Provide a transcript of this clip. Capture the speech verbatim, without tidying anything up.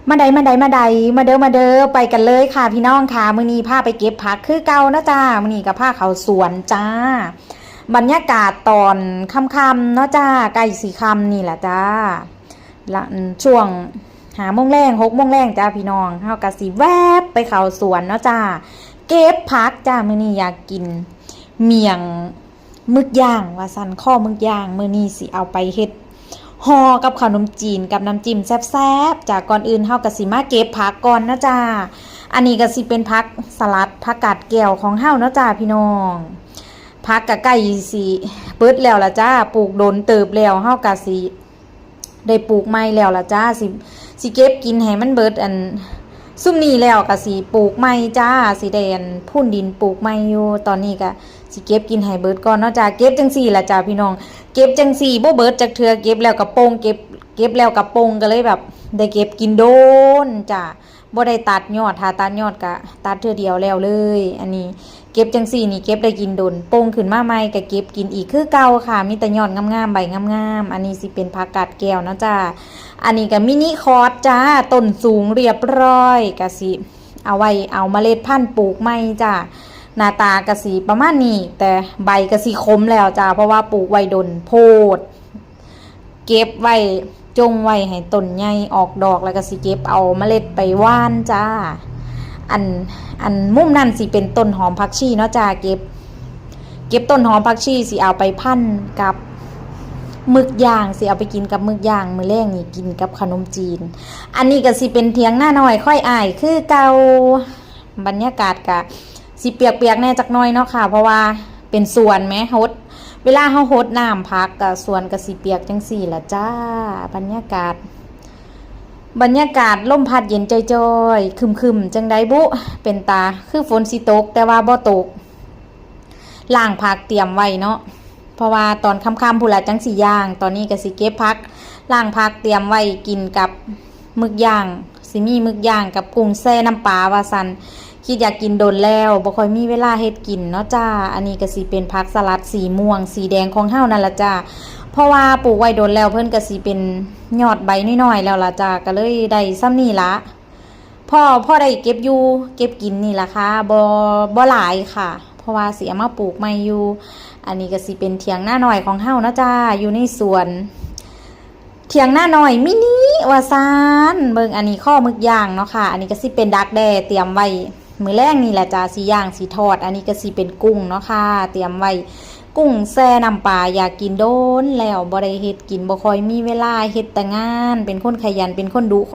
มาใดมาใดมาใด มาเด้อมาเด้อ ไปกันเลยค่ะพี่น้องค่ะ มื้อนี้พาไปเก็บผักคือเก่าเนาะจ้า มื้อนี้ก็พาเข้าสวนจ้า บรรยากาศตอนค่ำๆเนาะจ้า ใกล้สิค่ำนี่แหละจ้า ละ ช่วงห้าโมงแลง หกโมงแลงจ้าพี่น้อง เฮาก็สิแวบไปเข้าสวนเนาะจ้า เก็บผักจ้า มื้อนี้อยากกินเมี่ยง หมึกย่าง ว่าซั่น คอหมึกย่าง มื้อนี้สิเอาไปเฮ็ดห่อกับขนมจีนกับน้ำจิ้มแซ่บๆจ้า ก่อนอื่นเฮาก็สิมาเก็บผักก่อนเนาะจ้า อันนี้ก็สิเป็นผักสลัด ผักกาดแก้วของเฮาเนาะจ้าพี่น้อง ผักก็ใกล้สิเบิดแล้วล่ะจ้า ปลูกโดนเติบแล้ว เฮาก็สิได้ปลูกใหม่แล้วล่ะจ้า สิ สิเก็บกินให้มันเบิดอัน ซุมนี้แล้วก็สิปลูกใหม่จ้า สิได้อันพูนดินปลูกใหม่อยู่ ตอนนี้ก็สิเก็บกินให้เบิดก่อนเนาะจ้า เก็บจังซี่ล่ะจ้าพี่น้อง เก็บจังซี่บ่เบิดจักเทื่อ เก็บแล้วก็ป่ง เก็บ เก็บแล้วก็ป่ง ก็เลยแบบได้เก็บกินโดนจ้า บ่ได้ตัดยอด ถ้าตัดยอดก็ตัดเทื่อเดียวแล้วเลย อันนี้เก็บจังซี่นี่เก็บได้กินโดน ป่งขึ้นมาใหม่ก็เก็บกินอีกคือเก่าค่ะ มีแต่ยอดงามๆ ใบงามๆ อันนี้สิเป็นผักกาดแก้วเนาะจ้า อันนี้ก็มินิคอร์สจ้า ต้นสูงเรียบร้อย ก็สิเอาไว้เอาเมล็ดพันธุ์ปลูกใหม่จ้า หน้าตาก็สิประมาณนี้ แต่ใบก็สิขมแล้วจ้า เพราะว่าปลูกไว้โดนโพด เก็บไว้ จงไว้ให้ต้นใหญ่ออกดอก แล้วก็สิเก็บเอาเมล็ดไปหว่านจ้า อัน อันมุมนั่นสิเป็นต้นหอมผักชีเนาะจ้า เก็บ เก็บต้นหอมผักชีสิเอาไปพันกับหมึกย่าง สิเอาไปกินกับหมึกย่าง มื้อแลงนี่กินกับขนมจีน อันนี้ก็สิเป็นเถียงนาน้อยข้อยอ้ายคือเก่า บรรยากาศก็สิเปียกๆแหน่จักหน่อยเนาะค่ะ เพราะว่าเป็นสวนแหม หด เวลาเฮาหดน้ำผักก็สวนก็สิเปียกจังซี่ล่ะจ้า บรรยากาศ บรรยากาศลมพัดเย็นจ้อยๆ ครึมๆ จังใดบุ เป็นตาคือฝนสิตก แต่ว่าบ่ตก ล้างผักเตรียมไว้เนาะ เพราะว่าตอนค่ำๆพู้นละจังสิย่าง ตอนนี้ก็สิเก็บผัก ล้างผักเตรียมไว้กินกับหมึกย่าง สิมีหมึกย่างกับกุ้งแช่น้ำปลาว่าซั่น คิดอยากกินโดนแล้ว บ่ค่อยมีเวลาเฮ็ดกินเนาะจ้า อันนี้ก็สิเป็นผักสลัดสีม่วง สีแดงของเฮานั่นล่ะจ้า เพราะว่าปลูกไว้โดนแล้ว เพิ่นก็สิเป็นยอดใบน้อยๆแล้วล่ะจ้า ก็เลยได้ส่ำนี้ละ พอ พอได้เก็บอยู่เก็บกินนี่ล่ะค่ะ บ่ บ่หลายค่ะ เพราะว่าสิเอามาปลูกใหม่อยู่ อันนี้ก็สิเป็นเถียงนาน้อยของเฮาเนาะจ้า อยู่ในสวน เถียงนาน้อยมินิว่าซั่น เบิ่งอันนี้คอหมึกย่างเนาะค่ะ อันนี้ก็สิเป็นดักแด้เตรียมไว้มื้อแลงนี่ล่ะจ้า สิย่างสิทอด อันนี้ก็สิเป็นกุ้งเนาะค่ะ เตรียมไว้ กุ้งแช่น้ำปลา อยากกินโดนแล้ว บ่ได้เฮ็ดกิน บ่ค่อยมีเวลา เฮ็ดแต่งาน เป็นคนขยัน เป็นคนดุ ค